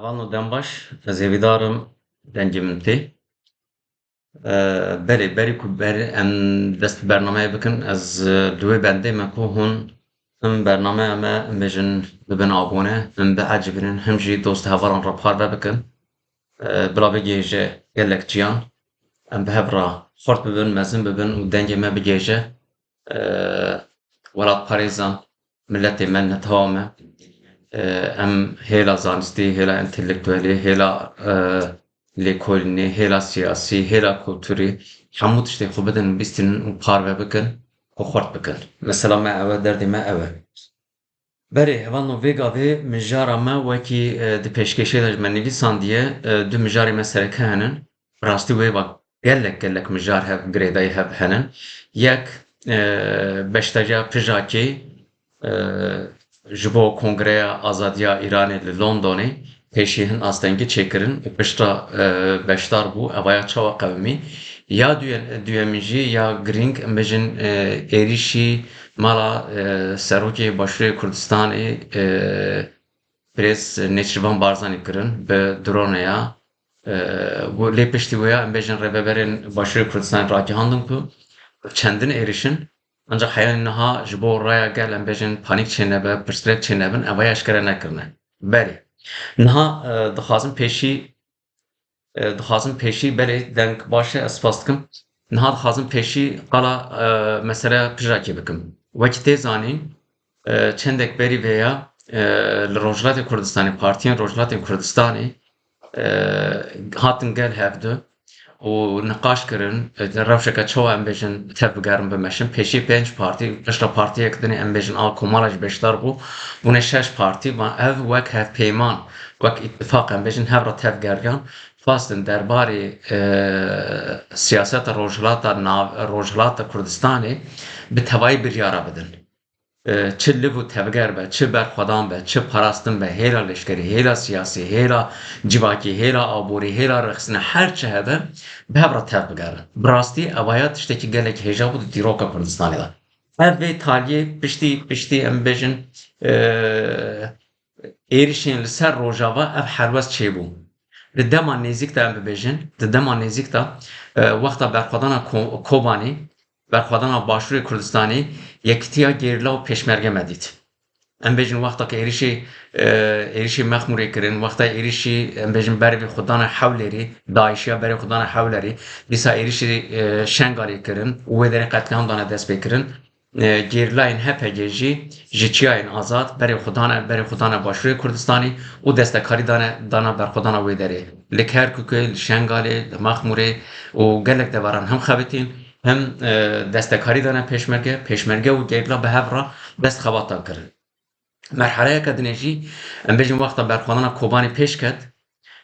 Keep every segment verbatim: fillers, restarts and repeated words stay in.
Vano dem baş, ez hêvîdar im dengê min tê. Ee, berê, berî ku ber em dest bi bernameyê bikin, ez, e, di wê bendê me ku hûn him bernameya me, em bêjin, bibin abone, him biecibînin, him jî dost hevalan re parve bikin. Ee, bila bigihêje gelek ciyan, em bi hev re xurt bibin, mezin bibin û dengê me bigihêje, e, welatparêzan, miletê me, netewa me. E, em hêla zanistî, hêla entelektuelî, hêla, e, lêkolînê, hêla siyasî, hêla kulturî, hemû tiştê xwe bidin, bîstînin û parve bikin û xurt bikin. Mesela me ew e, derdê me ew e. Berê, hevalno, vê gavê mijara me wekî, e, di pêşkêşê de ji me nivîsandiye, e, du mijarê me sereke henin. Bi rastî wê va gelek, gelek mijar hev, girêdayî hev henin. Yek, e, beşdariya pijakê, e, ji bo Kongreya Azadiya Îranê li Londonê, pêşî hin astengî çêkirin û piştre, e, beşdar bû. Evaya çawa qewimî? Ya duye-, duyemîn jî ya girîng, em bêjin, e, êrîşî mala, e, serokê Başûrê Kurdistanê, e, birêz Nêçîrvan Barzanî kirin bi droneya. E, û lê piştî wê ya, em bêjin, rêveberên Başûrê Kurdistanê ragihandin ku çendin êrîş in, ancak heyanî niha ji bo raya gel, em bêjin, panîk çênebe, pirsgirêk çênebin, evaya eşkere nekirine. Berê. Niha, e, dixwazim pêşî e, dixwazim pêşî, belê, deng baş e, ez spas dikim. Niha dixwazim pêşî qala, e, meseleya pijakê bikim. Wekî tê zanîn, e, çendek berî vê ya, e, li Rojhilatê Kurdistanê, partiyên Rojhilatê Kurdistanê, e, hatin gel hevdu û niqaş kirin, e, rewşeke çawa, em bêjin, tev bigerin bimeşin. Pêşî pênc partî, piştre partiyek dinê, em bêjin, a Komala jî beşdar bû, bûne şeş partî, van ev wek hevpeyman, wek îtifaq, em bêjin, hev re tev geriyan. Xwestin derbarê, e, siyaseta rojhilata nav-, rojhilata Kurdistanê bi tevayî biryara bidin. E, çi liv û tevger be, çi berxwedan be, çi parastin be, hêla leşkerî, hêla siyasî, hêla civakî, hêla aborî, hêla rêxistinê, her çi hebe, bi hev re tev bigerin. Bi rastî evaya tiştekî gelek hêja bû di dîroka Kurdistanê de. Ev vê taliyê piştî, piştî em bêjin, e, êrişên li ser Rojava ev helwest çêbû. Di dema nêzîk de em bibêjin, di dema nêzîk de, e, wexta berxwedana Ko-, Kobanê, berxwedana Başûrê Kurdistanê, yekitiya gerîla û pêşmerge me dît. Em bêjin wexta ku êrişê, e, êrişê Mexmûrê kirin, wexta êrişî, em bêjin, berê xwe dane Hewlêrê, DAIŞiya berê xwe dane Hewlêrê, dîsa êrişê, e, Şengalê kirin û wê derê qetlîam dane destpêkirin. E, gerîlayên H P G jî ji çiyayên azad berê xwe dane, berê xwe dane Başûrê Kurdistanê û destekarî dane, dana berxwedana wê derê. Li Kerkûkê, li Şengalê, li Mexmûrê û gelek deveran hem xebitîn, hem, e, destekarî dane pêşmerge, pêşmerge û gerîla bi hev re dest xebatan kirin. Merheleyeke dinê jî, em bêjin, wexta berxwedana Kobanê pêş ket,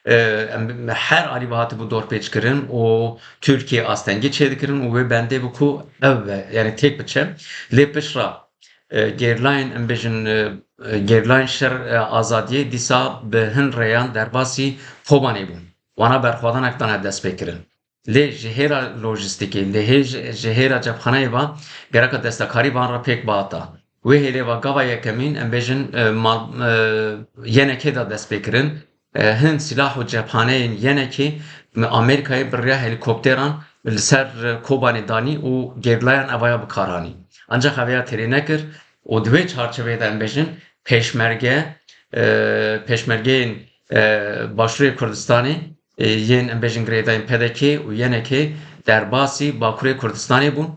e, em, her alî ve hatibû dorpêçkirin û Tirkiye astengî çêdikirin û wê bendê bû ku ev be, yani têk biçe. Lê piştre, e, gerîlayên, em bêjin, e, e, gerîlayên şer, e, azadiyê dîsa bi hin rêyan derbasî Kobanê bûn. Wana berxwedanek dane destpêkirin. Lê ji hêla lojîstîkê, lê hê ji, ji hêla cepxaneyê ve gereka destekarî van re pêk bihata. Wê hêlê ve gava yekemîn, em bêjin, e, mal, e, Y N K de dest pê kirin. E, hin sîlah û cepxaneyên Y N K, Amerîkayê bi rêya helîkopteran li ser, e, Kobanê danî û gerîlayan evaya bi kar anî. Ancak evaya têrê nekir û di wê çarçoveyê de, em bêjin, pêşmerge, e, pêşmergeyên, e, Başûrê Kurdistanê, e, yên, em bêjin, girêdayên P D K û Y N K derbasî Bakurê Kurdistanê bûn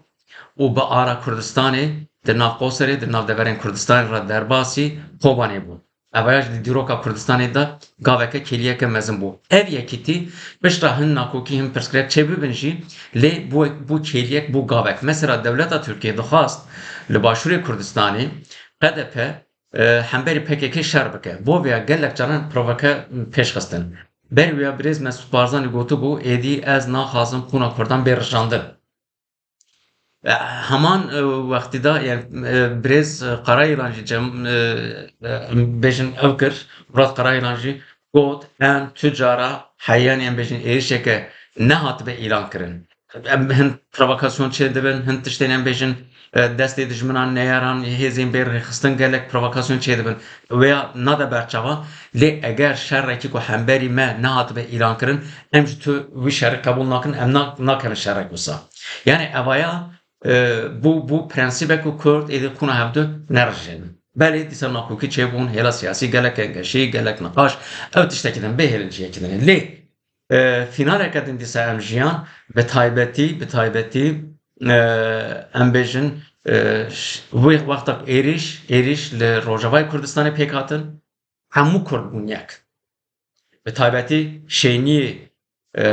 û bi ara Kurdistanê di nav Qoserê, di nav deverên Kurdistanê re derbasî Kobanê bûn. Evaya jî di dîroka Kurdistanê de gaveke kêliyeke mezin bû. Ev yekîtî piştre hin nakokî, hin pirsgirêk çêbibin jî, lê bû, bû kêliyek, bû gavek. Mesela dewleta Tirkiye dixwast li Başûrê Kurdistanê Q D P, e, hemberî P K K şer bike. Bo vêya gelek caran provoke pêş xistin. Berî wêya birêz Mesûd Barzanî gotibû, êdî ez naxwazim xûna Kurdan bê rijandin. E, heman, e, wextî de, yani, e, birêz, e, Karayilan jî cem-, e, e, bêjin ew kir, Murat Karayilan jî got, em tu cara heyanî, em bêjin, êrişeke nehatibe îlan kirin. em hin provokasyon çêdibin, hin tiştên em bêjin, e, destê dijminan neyaran, hêzên bê rêxistin gelek provokasyon çêdibin. Wêya nade berçava, lê eger şerekî ku hemberî me nehatibe îlan kirin, em ji tu wî şerî qebûl nakin, em na-, nakevin şerek wisa. Yani evaya, e, bû, bû prensîbek ku Kurd êdî qûna hevdu nerijênin. Belê dîsa nakokî çêbûn, hêla siyasî gelek kengeşî, gelek niqaş, ew tiştekî din bê hêlin cihekî din. Lê, e, fînaleke din dîsa em jiyan, bi taybetî, bi taybetî, e, em bêjin, e, ş-, wê wexta ku êrîş, êrîş li Rojavayê Kurdistanê pêk hatin, hemû Kurd bûn yek. Bi taybetî şêniyê, e,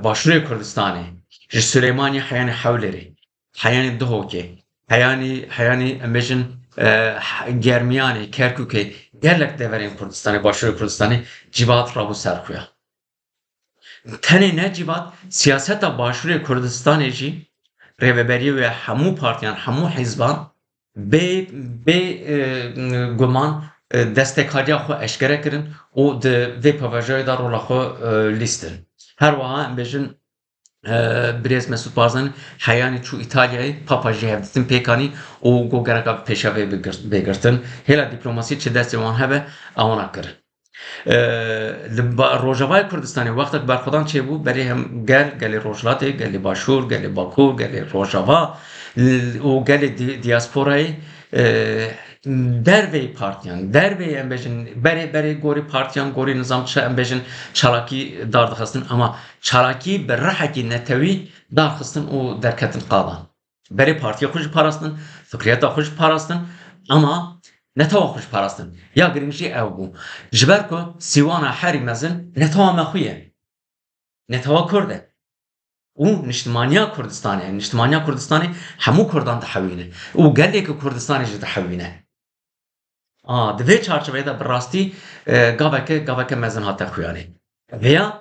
Başûrê Kurdistanê, ji Silêmaniyê heyanî Hewlêrê, heyanî Duhokê, heyanî, heyanî em bêjin, e, he-, Germiyanê, Kerkûkê, gelek deverên Kurdistanê, Başûrê Kurdistanê cîvat rabû ser xuya. Tenê ne cîvat, siyaseta Başûrê Kurdistanê jî rêveberiyê wê hemû partiyan, hemû hizban bê, bê, e, guman, e, destekariya xwe eşkere kirin û di vê pevajiyê de rola xwe, e, lîstin. Her wiha em bêjin, e, birêz Mesûd Barzanî heyanî çû Îtalyayê, Papa jî hevdîtin pêk anî û got gereka pêşiya vê bê girt-, bê girtin. Hêla dîplomasî çi destê wan hebe, ewana kirin. E, li ba-, Rojavayê Kurdistanê wextek berxwedan çêbû, berê hem gel, gelê Rojhilatê, gelê Başûr, gelê Bakur, gelê Rojava, l-, û gelê di-, diasporayê, e, derveyî partiyan, derveyî em bêjin, berê, berê gorî partiyan, gorî nizam çi em bêjin, çalakî dardixistin, ama çalakî bi rihekî netewî darxistin û derketin qadan. Berê partiyê xwe jî parastin, fikriyeta xwe jî parastin, ama netewa xwe jî parastin. Ya girîng jî ew bû. Ji ber ku sîwana herî mezin netewa me xwe ye. Netewa Kurd e. Û niştimaniya Kurdistanê, niştimaniya Kurdistanê hemû Kurdan dihewîne. Û gelê ku Kurdistanê jî dihewîne. A, di vê çarçoveyê de bi rastî, e, gaveke, gaveke mezin hate xuyanê. Vêya,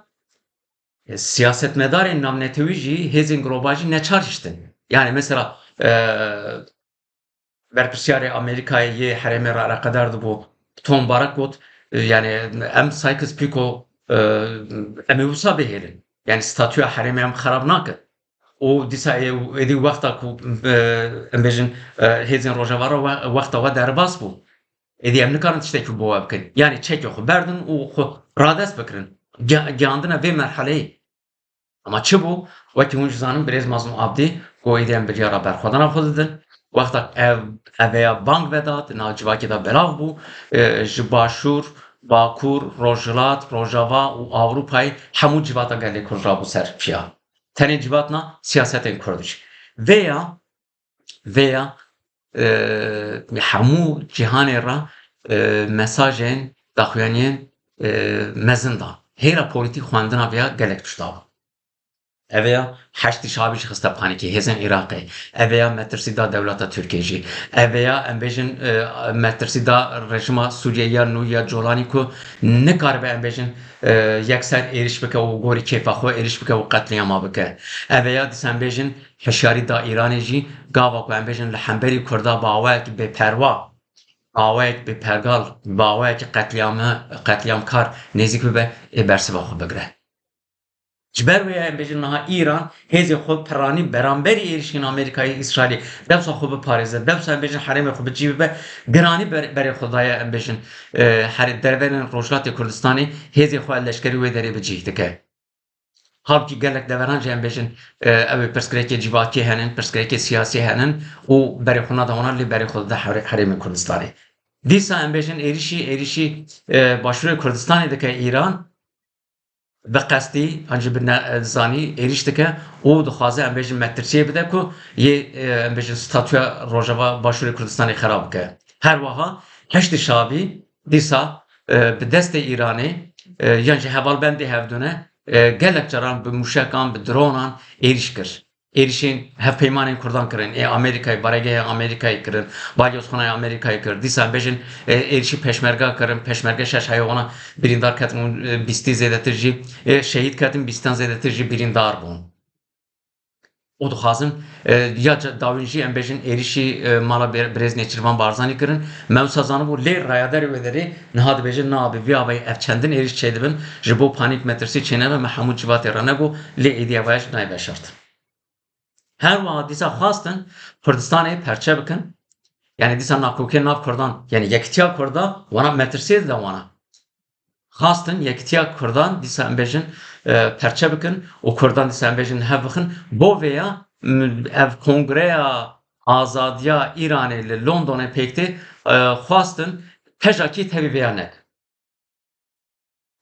e, siyasetmedarên navnetewî jî, hêzên global jî neçar hiştin. Yani mesela, e, berpirsiyarê Amerîkayê yê herêmê re eleqedar dibû, Tom Barrack got, e, yani em Sykes-Picot, e, em ê wisa bihêlin. Yani statûya herêmê em xerab nakin. Û dîsa ê-, êdî wexta ku, e, em bêjin, e, hêzên Rojava re we-, wexta we derbas bû. Êdî em nikarin tiştekî bo we bikin. Yani çekê xwe berdin û xwe radest bikirin. Ge-, gihandine vê merheleyê. Ama çi bû? Wekî hûn jî zanin, birêz Mazlûm Abdî got êdî em biryara berxwedana xwe didin. Wexta ev, eveya bang veda, di nav civakê de belav bû. E, ji Başûr, Bakur, Rojhilat, Rojava û Ewropayê hemû civata gelê Kurd rabû ser piya. Tenê civat na siyasetên Kurd jî. Vêya, vêya, e, hemû cîhanê re, e, mesajên daxuyaniyên, e, mezin da. Hêla polîtîk xwendina vêya gelek tişta bû. Ev ya Heşdî Şabî jî xiste panîkê hêzên Iraqê. Ev ya metirsî da dewleta Tirkiyê jî. Ev ya em bêjin, e, metirsî da rejîma Sûriyeyê ya nû ya Colanî ku nikaribe em bêjin, e, yekser êrîş bike û gorî kêfa xwe êrîş bike û qetlîama bike. Ev ya dîsa em bêjin hişyarî da Îranê jî gava ku em bêjin li hemberî Kurda bi awayekî bêperwa, bi awayekî bêpergal, bi awayekî qetlîame-, qetlîamkar nêzîk bibe, ê bersiva xwe bigire. Ji ber wê em bêjin niha Îran hêzên xwe piranî beramberî êrişên Amerîkayê, Îsraîlê, dewsa xwe biparêze, dewsa em bêjin herêmê xwe bi cî bibe, giranî ber-, berê xwe daye em bêjin, e, herê-, deverên Rojhilatê Kurdistanê hêzên xwe leşkerî wê derê bi cîh dike. Halbûkî gelek deveran jî em bêjin, e, ew ê pirsgirêkê civakî henin, pirsgirêkê siyasî henin û berê xwe nade wana lê berê xwe dide here-, herêmê Kurdistanê. Dîsa em bêjin êrişî, êrişî, e, Başûrê Kurdistanê dike Îran, bi qestî an jî bi ne-, zanî êrîş dike û dixwaze em bêjin metirsiyê bide ku yê, e, em bêjin statûya Rojava Başûrê Kurdistanê xerab bike. Her wiha Heşdî Şabî dîsa, e, bi destê Îranê, e, yan jî hevalbendê hevdû ne, e, gelek caran bi mûşekan, bi dronan êrîş kir. Êrîşên hevpeymanên Kurdan kirin, ê Amerîkayê, baregeha Amerîkayê kirin, balyozxanaya Amerîkayê kir. Dîsa bêjin, e, êrîşî peşmerga kirin, peşmerge şeş heywana birîndar ketin û, e, bîstî zêdetir jî, e, şehîd ketin, bîstan zêdetir jî birîndar bûn. Û dixwazin, e, ya ca-, dawîn jî em bêjin êrîşî, e, mala Bê-, Birêz Nêçîrvan Barzanî kirin. Me wisa zanibû, lê rayaderê wê derê niha dibêjin, na, bi vî avayî ev çendin êrîş çêdibin, ji bo panîk metirsî çênebe, me hemû civatê re nego, lê êdî ev jî nayê veşartin. Her wiha dîsa xwestin Kurdistanê perçe bikin. Yani dîsa nakokê nav Kurdan, yani yekitiya Kurda wana metirsiyê dide wana. Xwestin yekitiya Kurdan dîsa em bêjin, e, perçe bikin û Kurdan dîsa em bêjin hev bixin. Bo vêya, m-, ev kongreya azadiya Îranê li Londonê pêk tê, e, xwestin pejakî tevî vêya nek.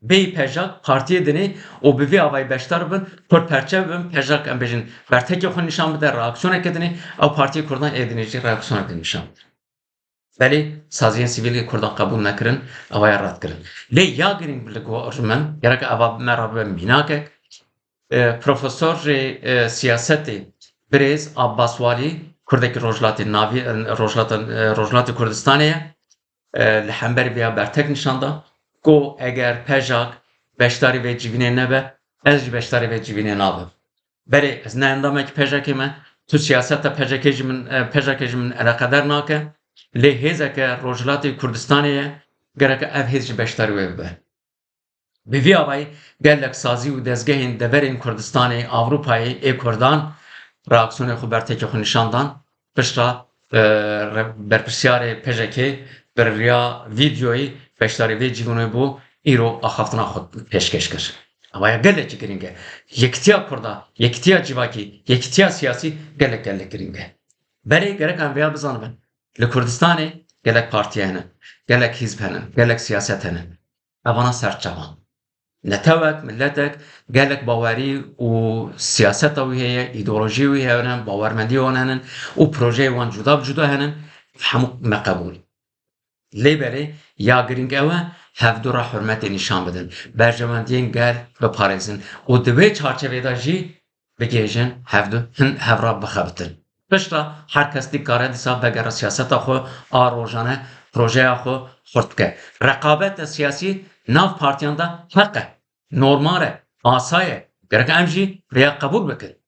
Bêyî pejak partiyê dinê û bi vî avayî beşdar bin, Kurd perçe bibin, pejak em bêjin bertekê xwe nîşan bide, reaksiyoneke dinê, ew partiyê Kurdan ê dinê jî reaksiyoneke nîşan bide. Belê saziyên sivîl ê Kurdan qebûl nekirin, evaya red kirin. Lê ya girîng li gor min, gerek eva me re bibe mînakek, e, profesorê, e, siyasetê birêz Abbas Walî, Kurdekî Rojhilatê Navî, e, Rojhilata, e, Rojhilatê Kurdistanê ye. E, li hemberî vêya bertek nîşan da ku eger pejak beşdarî vê civînê nebe, ez jî beşdarî vê civînê nabim. Belê ez ne endamekî pejekê me, tu siyaseta pejekê ji min, e, pejekê ji min eleqeder nake, lê hêzeke Rojhilatê Kurdistanê ye, gereke ev hêz jî beşdarî wê bibe. Bi vî avayî gelek sazî û dezgehên deverên Kurdistanê, Ewropayê, ê Kurdan reaksiyonê xwe, bertekê xwe nîşan dan. Piştre, e, re-, berpirsiyarê P J K bi riya vîdyoyî beşdarî vê civînê bû, îro axaftina xwe pêşkêş kir. Ewa ya gelekî girîng e. Yekitiya Kurda, yekitiya civakî, yekitiya siyasî gelek gelek girîng e. Belê gerek em vêya bizanibin. Li Kurdistanê gelek partiye hene, gelek hîzb hene, gelek siyaset hene. Evana ser çavan. Netewek, miletek gelek bawerî û siyaseta wî heye, îdeolojiyê wî hene, bawermendiyê wan hene û projeyê wan cuda bi cuda hene, hemû me qebûl. Lê belê ya girîng ew e, hevdu re hurmetê nîşan bidin, berjewendiyên gel biparêzin û di wê çarçevê de jî bigihêjin hevdu hin hev re bixebitin. Piştre her kes dikare dîsa vegere siyaseta xwe a rojane, projeya xwe xurt bike. Reqabeta siyasî nav partiyan de heq e, normal e, asa ye. Gerek em jî vêya qebûl bikin.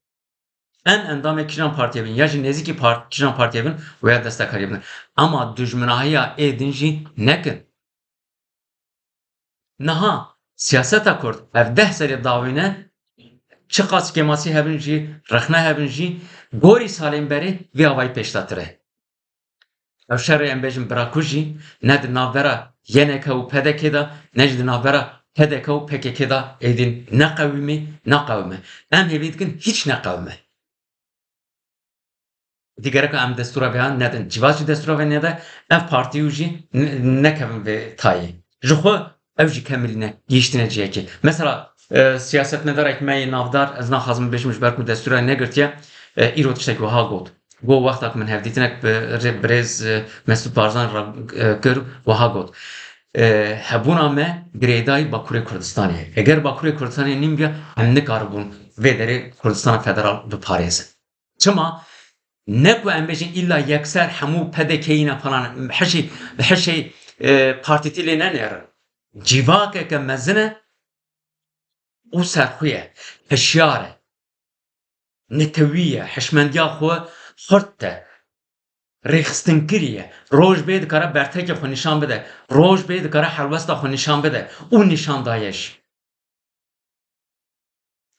Em endamê kîjan partiyê bin ya jî nêzîkî part-, kîjan partiyê bin, wêya destekariyê bidin. Ema dijminahiya ê din jî nekin. Niha siyaseta Kurd ev deh serê dawî ne, çiqas kêmasî hebin jî, rexne hebin jî, gorî salên berê vî avayî pêş de tire. Ev şerê em bêjin birakujî ne di navbera Y N K û P D K de, ne jî di navbera P D K û P K K de êdî neqewimî, neqewime. Em hêvî dikin hîç neqewime. Dî gereka em destûra vêya nedin. Civak jî destûra vê nede, ev partî û jî ne-, nekevin vê tayê. Ji xwe ew jî kemilîne, gihîştine cihekê. Mesela, e, siyasetmedarek me yê navdar, ez naxwazim bêjim ji ber ku destûra negirtiye, e, îro tiştek wiha got. Got, wexta ku min hevdîtinek bi rê-, birêz, e, Mesûd Barzanî re, e, kir, wiha got. E, hebûna me girêdayî Bakurê Kurdistanê ye. Eger Bakurê Kurdistanê nîn biya, em nikaribûn vê derê Kurdistana Federal biparêzin. Çima? Ne ku em bêjin îlla yekser hemû P D K'yî ne falan, hişê, hişê, e, partîtî lê nenêrin. Civakeke mezin e û serxwe ye, hişyar e, netewî ye, hişmendiya xwe xurt e, rêxistinkirî ye. Roj bê dikare bertekê xwe nîşan bide, roj bê dikare helwesta xwe nîşan bide û nîşan daye jî.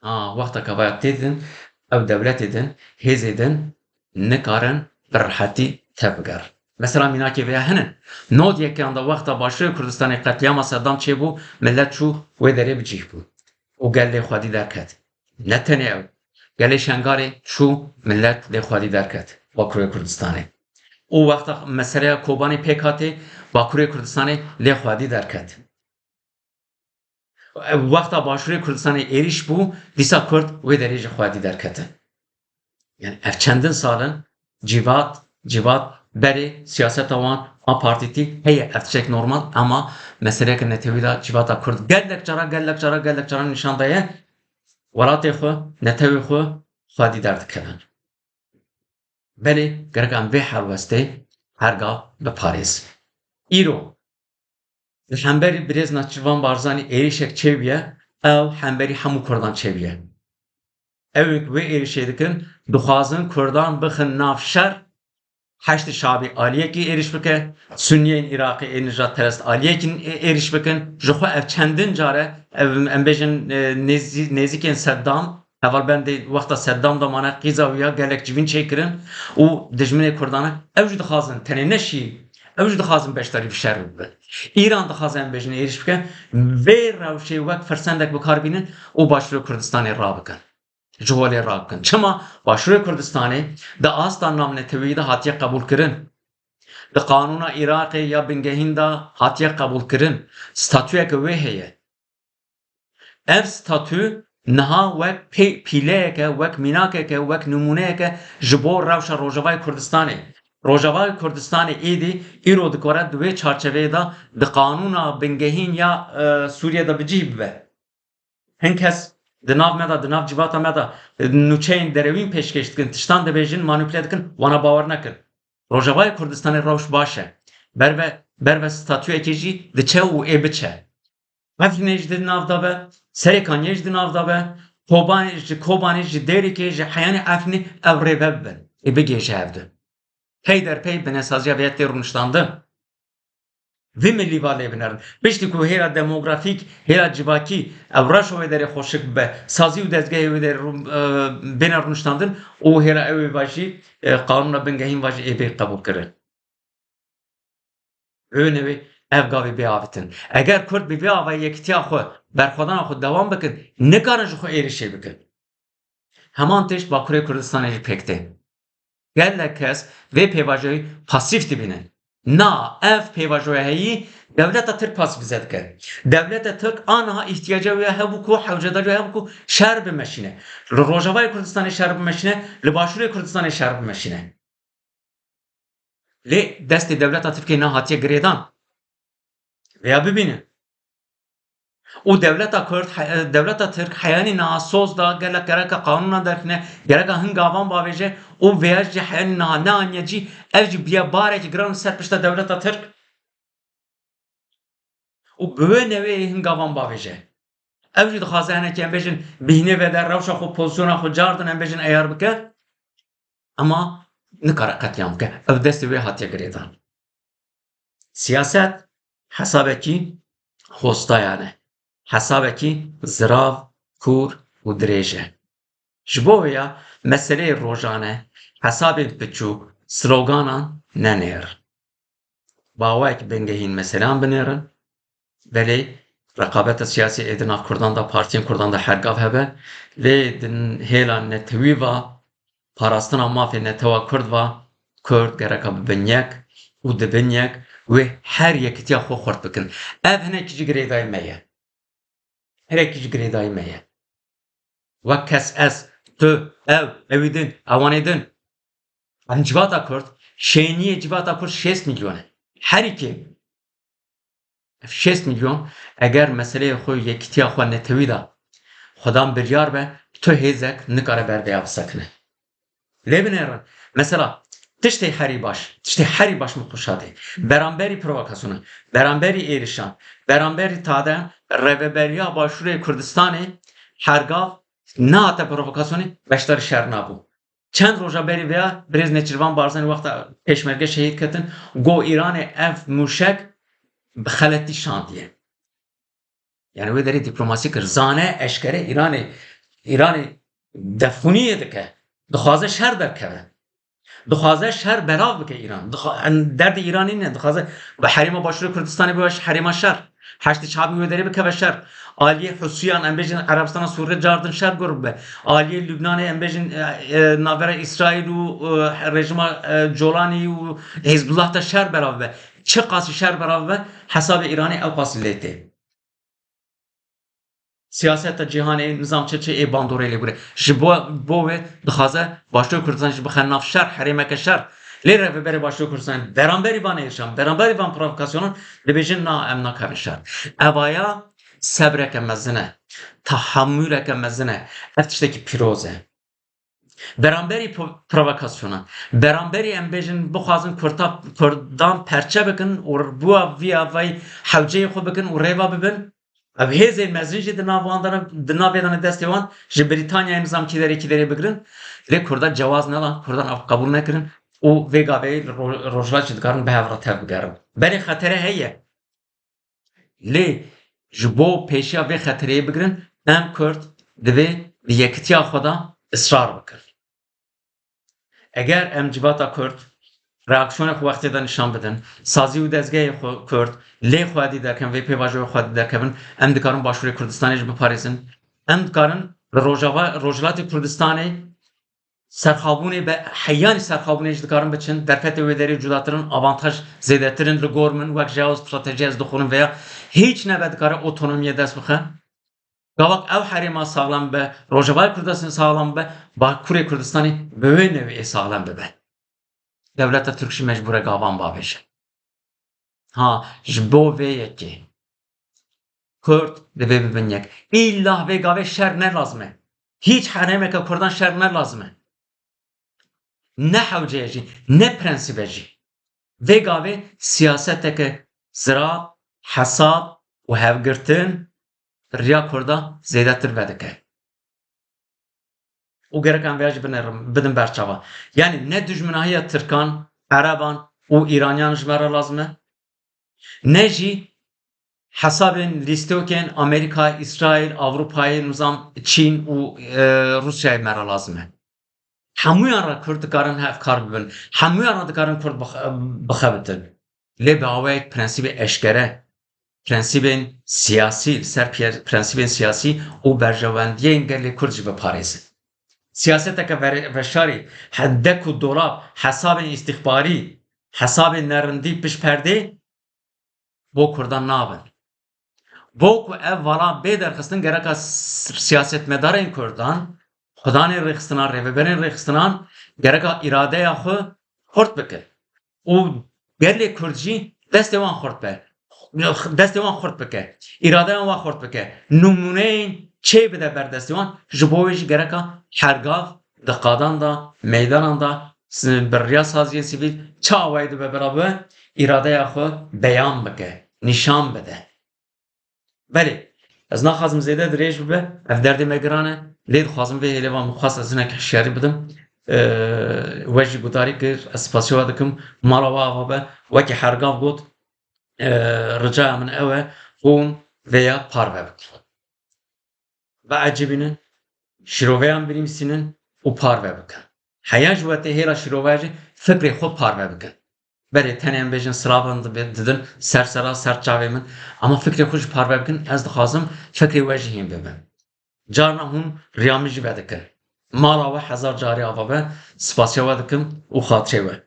Ha, wexta kavaya tê din, ew dewletê din, hêzê din nikarin bi rehetî tevbigerin. Mesela mînakê vêya hene. Nod yekan de wexta Başûrê Kurdistanê qetlîama Seddam çêbû, millet çû wê derê bi cih bû û gel lê xwedî derket. Ne tenê ew, gelê Şengalê çû, millet lê xwedî derket Bakurê Kurdistanê. Û wexta meseleya Kobanê pêk hatê, Bakurê Kurdistanê lê xwedî derket. Wexta Başûrê Kurdistanê êrîş bû, dîsa Kurd wê derê ji xwedî derketin. Yani ev çendin sal in civat, civat berê siyaseta wan a partîtî heye, ev tiştek normal, ama meseleyeke netewî de civata Kurd gelek cara, gelek cara, gelek cara nîşan daye welatê xwe, netewê xwe xwedî derdikevin. Belê gerek em vê helwestê her gav biparêzin. Îro li hemberî birêz Nêçîrvan Barzanî êrîşek çêbûye, ew hemberî hemû Kurdan çêbûye. Ew ê ku wê êrîşê dikin, dixwazin Kurdan bixin nav şer, Heşdî Şabî aliyekî êrîş bike, Sunniyên Iraqî ê nijadperest aliyekî ê-, êrîş bikin. Ji xwe ev çendin care, ev, em bêjin, e, nêzî-, nêzîkên Seddam, Hevalbendê wexta Seddam de mane, qîza wî ya gelek civîn çêkirin û dijminê Kurdan e. Ew jî dixwazin, tenê ne Şî, ew jî dixwazin beşdarî bi şer bibin. Îran dixwaze em bêjin êrîş bike, vê rewşê wek firsendek bi kar bînin û Başûrê Kurdistanê rabikin. Ji holê rabikin. Çima? Başûrê Kurdistanê di asta navneteweyî de hatiye qebûlkirin. Di qanûna Iraqê ya bingehîn de hatiye qebûlkirin. Statuyeke wê heye. Ev statû niha wek pê-, pîleyeke, wek mînakeke, wek nimûneyeke ji bo rewşa Rojavayê Kurdistanê. Rojavayê Kurdistanê êdî îro dikare di wê çarçeveyê de di qanûna bingehîn ya, e, Sûriyê de bi cih bibe. Hin kes di nav me de, di nav civata me de, e, nûçeyên derewîn pêşkêş dikin, tiştan dibêjin, manîpule dikin, wana bawer nekin. Rojavayê Kurdistanê rewş baş e. Berve, berve statuyekê jî diçe û ê biçe. Efrînê jî di nav de be, Serêkaniyê jî di nav de be, Kobanê, ji Kobanê, ji Dêrikê, ji heyanê Efrînê ew rêve bibin. Ê bigihêje hev du. Peyderpey binesaziya vê tê rûniştandin. Vê milî va lê binerin. Piştî ku hêla demografîk, hêla civakî, ew reşo wê derê xweşik bibe, sazî û dezgehê wê derê rû-, e, bêne rûniştandin û hêla ew ê va jî, e, qanûna bingehîn va jî ê bê qebûlkirin. Wê newê ev gavê bê avêtin. Eger Kurd bi vê avayî yekîtiya xwe, berxwedana xwe dewam bikin, nikarin ji xwe êrişê bikin. Heman tişt Bakurê Kurdistanê jî pêk tê. Gelek kes vê pêvajoyê pasîf dibînin. Na, ev pêvajoya heyî dewleta Tirk pasîfize dike. Dewleta Tirk aniha îhtiyaca wê hebû ku, hewcedariya wê hebû ku şer bimeşîne. Li Rojavayê Kurdistanê şer bimeşîne, li Başûrê Kurdistanê şer bimeşîne. Lê destê dewleta Tirkiyê nehatiye girêdan. Vêya bibînin. Û dewleta Kurd, he-, dewleta Tirk heyanî niha soz da, gelek gereka qanûnan derxîne, gereka hin gavan bavêje û vêya jî heyanî niha neaniye cî, ev jî bûye barekî giran li ser pişta dewleta Tirk. Û bi wê newê hin gavan bavêje. Ew jî dixwaze hinekî em bêjin bîhnê vede, rewşa xwe, pozisyona xwe cardin em bêjin eyar bike. Ema nikare qetlîam bike. Ev destê wê hatiye girêdan. Siyaset hesabekî hostayane, hesabekî zirav, kûr û dirêj e. Ji bo vêya meseleyê rojane, hesabên piçûk, sloganan nenêr. Bi awayekî bingehîn meseleyan binêrin. Belê, reqabeta siyasî ê di nav Kurdan de, partiyên Kurdan de her gav hebe. Lê di hêla netewî ve, parastina mafê netewa Kurd ve, Kurd gereka bibin yek û dibin yek wê her yekitiya xwe xurt bikin. Ev hinekî jî girêdayî me ye. Hinekî jî girêdayî me ye. Wek kes ez, tu, ew, ewî din, ewanê din. Em civata Kurd, şêniyê civata Kurd şêst milyon e. Herî kêm. Ev şêst milyon, eger meseleyê xwe, yekîtiya xwe netewî de xwedan biryar be, tu hêzek nikare ber vêya bisekine. Lê binêrin. Mesela, tiştê herî baş, tiştê herî baş min xweşa tê. Beramberî provokasyonan, beramberî êrişan, beramberî tadeyan, Rêveberiya Başûrê Kurdistanê hergav nehate provokasyonê beşdarî şer nabû. Çend roja berî vêya birêz Nêçîrvan Barzanî wexta pêşmerge şehîd ketin, got Îranê ev mûşek bi xeletî şandiye. Yani wê derê dîplomasî kir. Zane eşkere Îranê, Îranê defxûniyê dike. Dixwaze şer derkeve. Dixwaze şer belav bike Îran. Dixwa-, en-, derdê Îranê ne. Dixwaze bi herêma Başûrê Kurdistanê bibe herêma şer. Heşdî Şabî wê derê bikeve şer. Aliyê Husiyan, em bêjin Erebistana Sûrê cardin şer gur bibe. Aliyê Lubnanê, em bêjin, e, e, navbera Îsraîl û, e, rejîma, e, Colanî û Hizbullah de şer belav bibe. Çiqasî şer belav bibe, hesabê Îranê ew qasî lê tê. Siyaseta cîhanê, nizam çi çi ê bandorê lê gure. Ji bo, bo wê dixwaze Başûrê Kurdistan jî bixe nav şer, herêmeke şer. Lê rêveberê Başûrê Kurdistanê beramberî van êrişan, beramberî van provokasyonan dibêjin na, em nakevin şer. Evaya sebreke mezin e, tahammûleke mezin e. Ev tiştekî pîroz e. Beramberî po-, provokasyonan, beramberî em bêjin bixwazin Kurta-, Kurdan perçe bikin û bûa viya vay hewceyê xwe bikin û rêva bibin. Ev hêzên mezin jî di nav wan de ne, di navê de ne destê wan, ji Brîtanyayê nizam kî derê kî derê bigirin. Lê Kurda cewaz nedan, Kurdan ev qebûl nekirin û vê gavê li ro-, Rojhilat jî dikarin bi hev re tev bigerin. Belê xetere heye. Lê ji bo pêşiya vê xetereyê bigirin, em Kurd divê di yekitiya xwe de israr bikin. Eger em civata Kurd reaksiyonê xwe wextê de nîşan bidin, sazî û dezgehê xwe Kurd lê xwedî derkevin, vê pêvajoyê xwedî derkevin, em dikarin Başûrê Kurdistanê jî biparêzin. Em dikarin li Rojava, Rojhilatê Kurdistanê serxabûnê be, heyanî serxabûnê jî dikarin biçin. Derfetê wê derê cudatir in, avantaj zêdetir in li gor min, wek jeostrateji ez dixwînim vêya hîç nebe dikare otonomiyê dest bixe. Gavak ew herêma saxlem be, Rojavayê Kurdistanê saxlem be, Bakurê Kurdistanê bi wê newê ê saxlem bibe. Dewleta Tirk jî mecbûr e gavan bavêje. Ha, ji bo vê yekê Kurd divê bibin yek. Îlla vê gavê şer ne lazim e. Hîç herêmeke Kurdan şer ne lazim e. Ne hewceye jî, ne prensîbe jî. Vê gavê siyaseteke zirav, hesab û hevgirtin riya Kurda zêdetir vedike. Û gerek em vêya jî binerin, bidin berçava. Yanî ne dijminahiya Tirkan, Ereban û Îraniyan ji me re lazim e, ne jî hesabên lîstokên Amerîka, Îsraîl, Ewropayê, nizam Çîn û, e, Rûsyayê me re lazim e. Hemûyan re Kurd dikarin hevkar bibin. Hemûyan re dikarin Kurd bix-, bixebitin. Lê bi awayek prensîbê eşkere, prensîbên siyasî, li ser piye-, prensîbên siyasî û berjewendiyên gelê Kurd jî biparêzin. Siyaseteke vere-, veşarî, he-, dek û dolab, hesabên îstîxbarî, hesabên nerindî pişt perdê bo Kurdan nabin. Bo ku ev vala bê derxistin, gereka s-, siyasetmedarên Kurdan, xudanên rêxistinan, rêveberên rêxistinan, gereka îradeya xwe xurt bike. Û gelê Kurd jî destê wan xurt be. Destê wan xurt bike. Îradeya wan xurt bike. Nimûneyên çê bide ber destê wan. Ji bo wê jî gereka her gav di qadan de, meydanan de, s-, bi riya saziyên sivîl çi awayî dibe bira bibe, îradeya xwe beyan bike, nîşan bide. Belê, ez naxwazim zêde dirêj bibe, ev derdê me giran e, lê dixwazim vê hêlê va min xwest ez hinek hişyarî bidim. Ee, we jî gudarî kir, ez spasiya we dikim, mala we ava be, wekî her gav got, ee, ricaya min ew e, hûn vêya parve bikin. Biecibînin, şîroveyan binivîsînin û parve bikin. Heya ji we tê hêla şîroveya jî fikrê xwe parve bikin. Belê tenê em bêjin silavan dibe-, didin ser sera ser çavê min. Ama fikrê xwe jî parve bikin, ez dixwazim fikrê we jî hîn bibe. Carna hûn riya min jî vedikin. Mala we hezar carî ava be, spasiya we dikim û xatirê we.